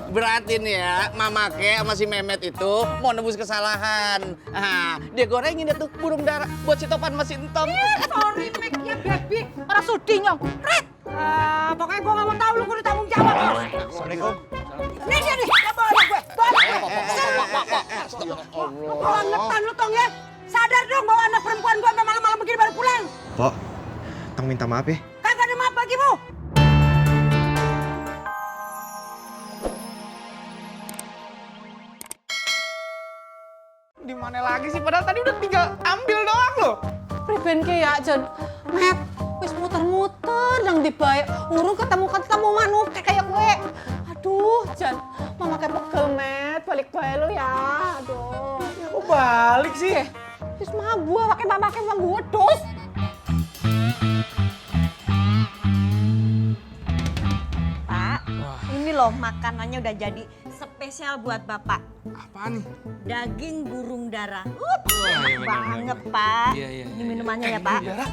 berarti nih ya, Mama Ke sama si Mehmet itu mau nebus kesalahan. Dia gorengin deh tuh burung dara buat si Topan sama si Entong. Sorry, Mek, ya baby. Orang sudi nyong. Red. Pokoknya gue gak mau tahu lu kudu tanggung jawab. Assalamualaikum. Nih dia nih, bawa anak gue. Bangetan lu Tong ya. Sadar dong bawa anak perempuan gue sampai malam-malam begini baru pulang. Pok, Tong minta maaf ya. Kagak ada maaf bagimu. Di mana lagi sih? Padahal tadi udah tinggal ambil doang loh. Priben ke ya, Jon. Met, wis muter-muter nang di bae. Urung ketemu manuk kayak gue. Aduh, Jon. Mama kayak pegel, Met. Balik bae lu ya. Aduh. Ya kok balik sih? Wis mabuk, pakai mama kayak mabuk wedus. Pak, ini loh makanannya udah jadi spesial buat Bapak. Apa nih? Daging burung dara. Enak banget, Pak. Iya. Ini minumannya ya, Pak. Dara?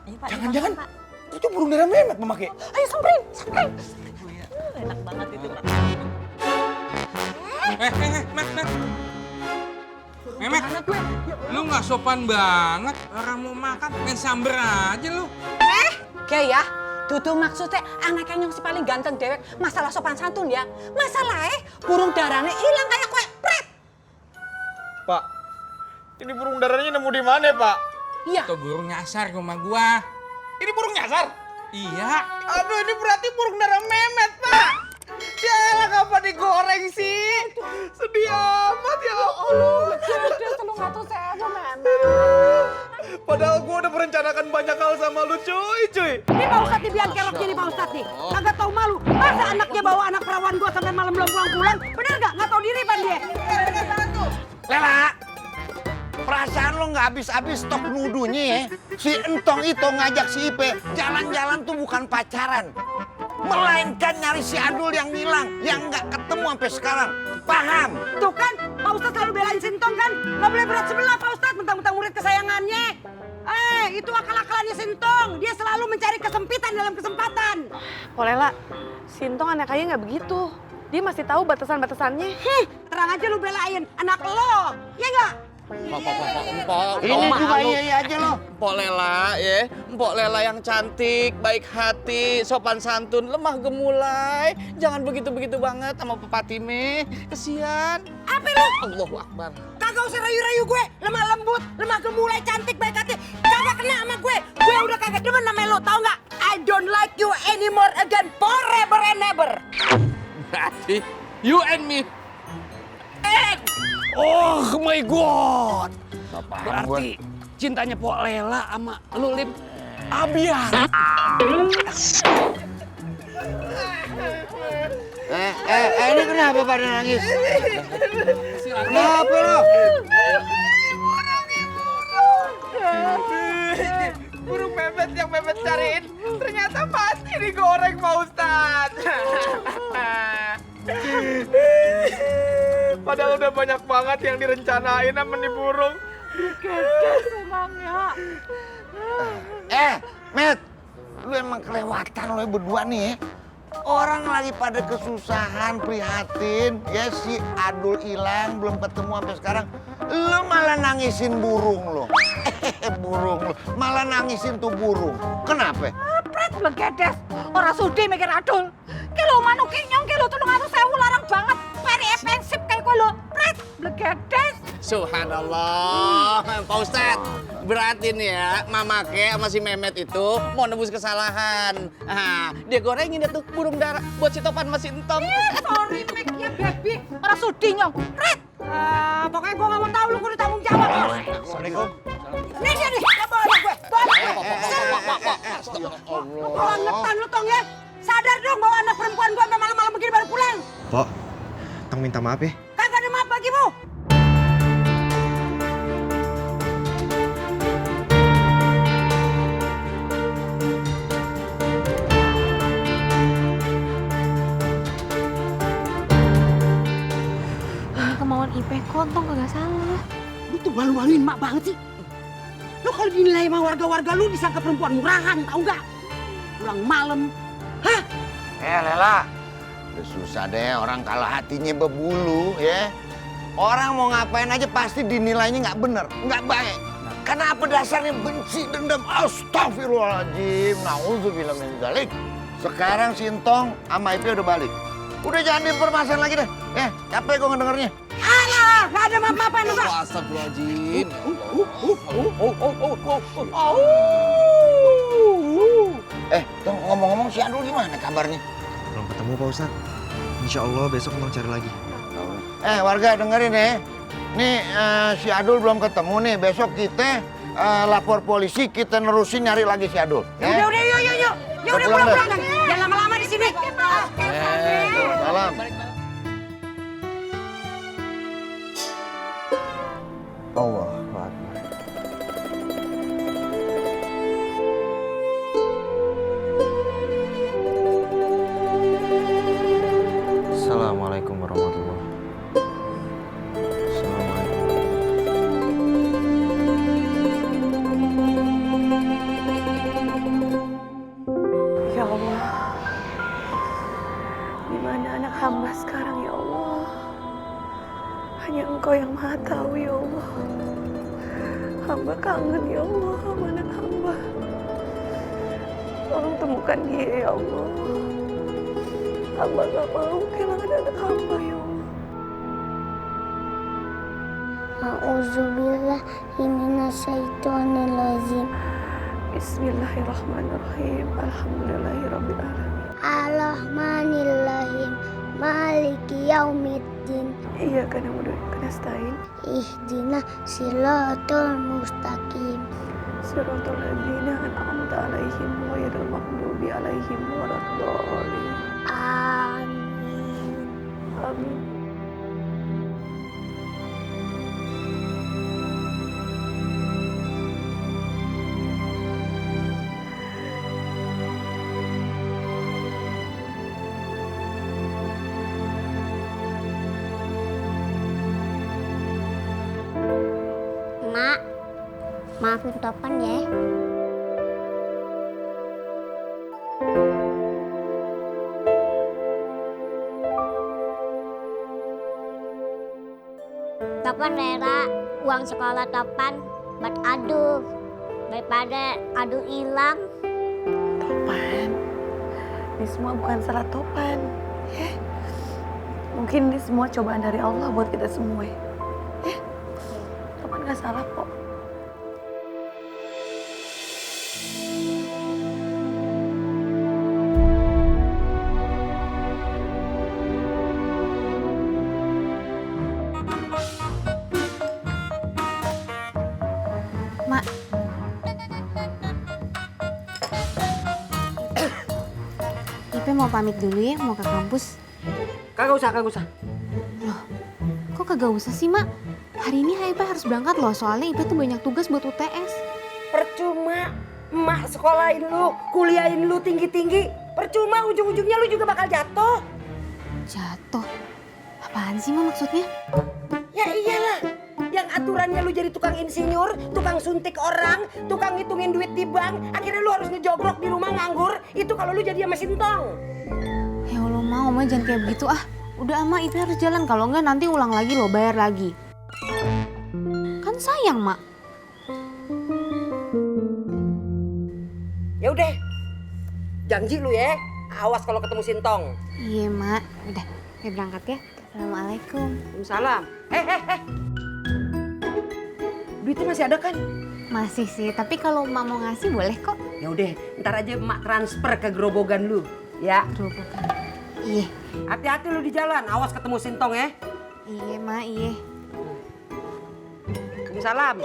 Ayo, Pak, Jangan-jangan dimakan, Pak. itu burung dara Mehmet memakai. Ayo samperin. Enak banget itu, Pak. Mehmet, lu nggak sopan banget. Orang mau makan, main samber aja lu. Kayak ya, Dudu maksudnya anaknya yang si paling ganteng dewek masalah sopan santun ya. Masalahnya burung darahnya hilang kayak kue pret. Pak, ini burung daranya nemu di mana, Pak? Iya. Tuh burung nyasar ke rumah gua. Ini burung nyasar? Iya. Aduh, ini berarti burung dara Mehmet, Pak. Yalah, kapan digoreng sih? Sedih amat ya Allah. Udah telung atau sewa memang. Padahal gua udah merencanakan banyak hal sama lu, cuy. Ini Pak Ustadz nih biang kerok jadi Pak Ustadz nih. Kagak tahu malu. Masa anaknya bawa anak perawan gua sampai malam belum pulang-pulang? Bener nggak? Nggak tahu diri Pan dia. Lela, perasaan lo nggak habis-habis stok nuduhnya ya. Si Entong itu ngajak si Ipe jalan-jalan tuh bukan pacaran. Melainkan nyari si Adul yang hilang, yang nggak ketemu sampai sekarang. Paham? Tuh kan, Pak Ustadz selalu belain Sintong kan? Nggak boleh berat sebelah Pak Ustadz, mentang-mentang murid kesayangannya. Itu akal-akalannya Sintong. Dia selalu mencari kesempitan dalam kesempatan. Polela, Sintong anaknya nggak begitu. Dia masih tahu batasan-batasannya. Terang aja lu belain anak lo, ya nggak? Ini juga iya aja lo. Mpok Lela ya, Mpok Lela yang cantik, baik hati, sopan santun, lemah gemulai. Jangan begitu-begitu banget sama Papa Time. Kesian. Apa lu? Allahu Akbar. Kagak usah rayu-rayu gue, lemah lembut, lemah gemulai, cantik, baik hati. Kagak kena sama gue. Gue udah kagak demen sama lo, tau nggak? I don't like you anymore again, forever and never. Berarti you and me. Oh my God. Berarti cintanya Pok Lela sama lu Lim abiar. Ini kenapa pada nangis? Kenapa lo? Burung Mehmet yang Mehmet cariin ternyata pasti digoreng, Pak Ustadz. Padahal udah banyak banget yang direncanain sama nih burung. Gedes emangnya. Met, lu emang kelewatan lo berdua nih ya. Orang lagi pada kesusahan, prihatin, ya si Adul hilang, belum ketemu sampai sekarang. Lu malah nangisin burung lo. Burung lo, malah nangisin tuh burung. Kenapa? Pret blegedes, orang sudi mikir Adul. Kilo manuk nyong kilo 300.000 larang banget. Very expensive kayak gue lo. Pret blegedes. Subhanallah, Pak Ustadz. Berarti nih ya, Mama Ke sama si Mehmet itu mau nebus kesalahan. Dia gorengin deh tuh burung dara buat si Topan sama si Entong. Sorry, Mek, ya baby. Orang sudi nyong. Red. Pokoknya gue gak mau tahu lu kudu tanggung jawab. Assalamualaikum. Nih dia nih, bawa anak gue. Bawa anak gue. Bangetan lu Tong ya. Sadar dong bawa anak perempuan gue sampai malam-malam begini baru pulang. Pok, Tong minta maaf ya. Kagak ada maaf bagimu. Ini kemauan Ipe kontong kagak salah. Lu tuh malu-maluin mak banget sih. Lu kalau dinilai sama warga-warga lu disangka perempuan murahan, tau nggak? Pulang malam. Hah? Lela, Udah susah deh, orang kalau hatinya berbulu ya. Orang mau ngapain aja pasti dinilainya nggak bener, nggak baik. Karena apa dasarnya benci, dendam. Astagfirullahaladzim, na'udzubillah min dzalik. Sekarang Sintong sama Ipe udah balik. Udah jangan dipermasalahin lagi deh. Capek gue ngedengernya. Alah, gak ada apa-apaan lu, Pak. Astagfirullahaladzim. Tuh ngomong-ngomong si Adul gimana kabarnya? Belum ketemu Pak Ustadz. Insya Allah besok mau cari lagi. Warga dengerin ya. Nih si Adul belum ketemu nih. Besok kita lapor polisi, kita nerusin nyari lagi si Adul. Udah, yuk. Ya udah pulang. Jangan lama-lama di sini. Salam. Allah Akbar. Assalamualaikum warahmatullahi wabarakatuh. Assalamualaikum. Ya Allah, di mana anak hamba sekarang ya Allah? Hanya Engkau yang Maha Tahu ya Allah. Hamba kangen ya Allah sama anak hamba. Tolong temukan dia ya Allah. Hamba gak mau kehilangan anak hamba ya Allah. A'udzubillah minasyaitonirrajim. Bismillahirrahmanirrahim. Alhamdulillahirabbil alamin. Ar-Rahmanir-Rahim. Maliki yaumiddin. Iyyaka na'budu wa iyyaka nasta'in. Ihdina siratal mustaqim. Shiratal ladzina an'amta 'alaihim ghairil maghdubi 'alaihim waladdallin. Amin. Amin. Mak, maafin Topan ya. Topan rela uang sekolah Topan buat Adu daripada Adu hilang. Topan, ini semua bukan salah Topan, ya. Mungkin ini semua cobaan dari Allah buat kita semua, ya. Topan gak salah kok. Mak. Ipe mau pamit dulu ya, mau ke kampus. Kagak usah. Kok kagak usah sih, Mak? Hari ini Ipe harus berangkat loh, soalnya Ipe tuh banyak tugas buat UTS. Percuma emak sekolahin lu, kuliahin lu tinggi-tinggi. Percuma ujung-ujungnya lu juga bakal jatuh. Jatuh? Apaan sih, Mak, maksudnya? Ya iyalah, yang aturannya lu jadi tukang insinyur, tukang suntik orang, tukang ngitungin duit di bank, akhirnya lu harus ngejogrok di rumah nganggur, itu kalau lu jadi sama Sintong. Ya Allah, Ma, Oma jangan kayak begitu ah. Udah ama Ipe harus jalan, kalau enggak nanti ulang lagi loh, bayar lagi. Kan sayang, Mak. Ya udah, janji lu ya, awas kalau ketemu Sintong. Iya, Mak. Udah, Ipe berangkat ya. Assalamualaikum. Waalaikumsalam. Duitnya masih ada kan? Masih sih, tapi kalau Mak mau ngasih boleh kok. Ya udah, ntar aja emak transfer ke gerobogan lu, ya. Gerobogan. Iya. Hati-hati lu di jalan, awas ketemu Sintong ya. Iya, Mak, iya. Waalaikumsalam.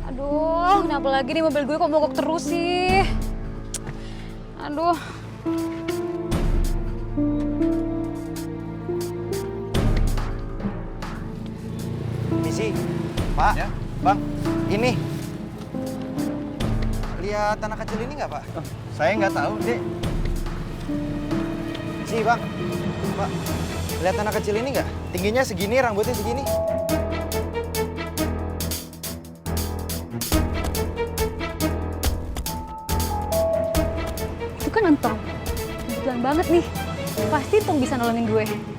Aduh, kenapa lagi nih mobil gue kok mogok terus sih? Aduh. Misi, Pak, ya? Bang, ini. Lihat anak kecil ini nggak, Pak? Saya nggak tahu, Dek. Si, Bang. Pak. Lihat anak kecil ini nggak? Tingginya segini, rambutnya segini. Itu kan Entong. Kebetulan banget nih. Pasti Entong bisa nolongin gue.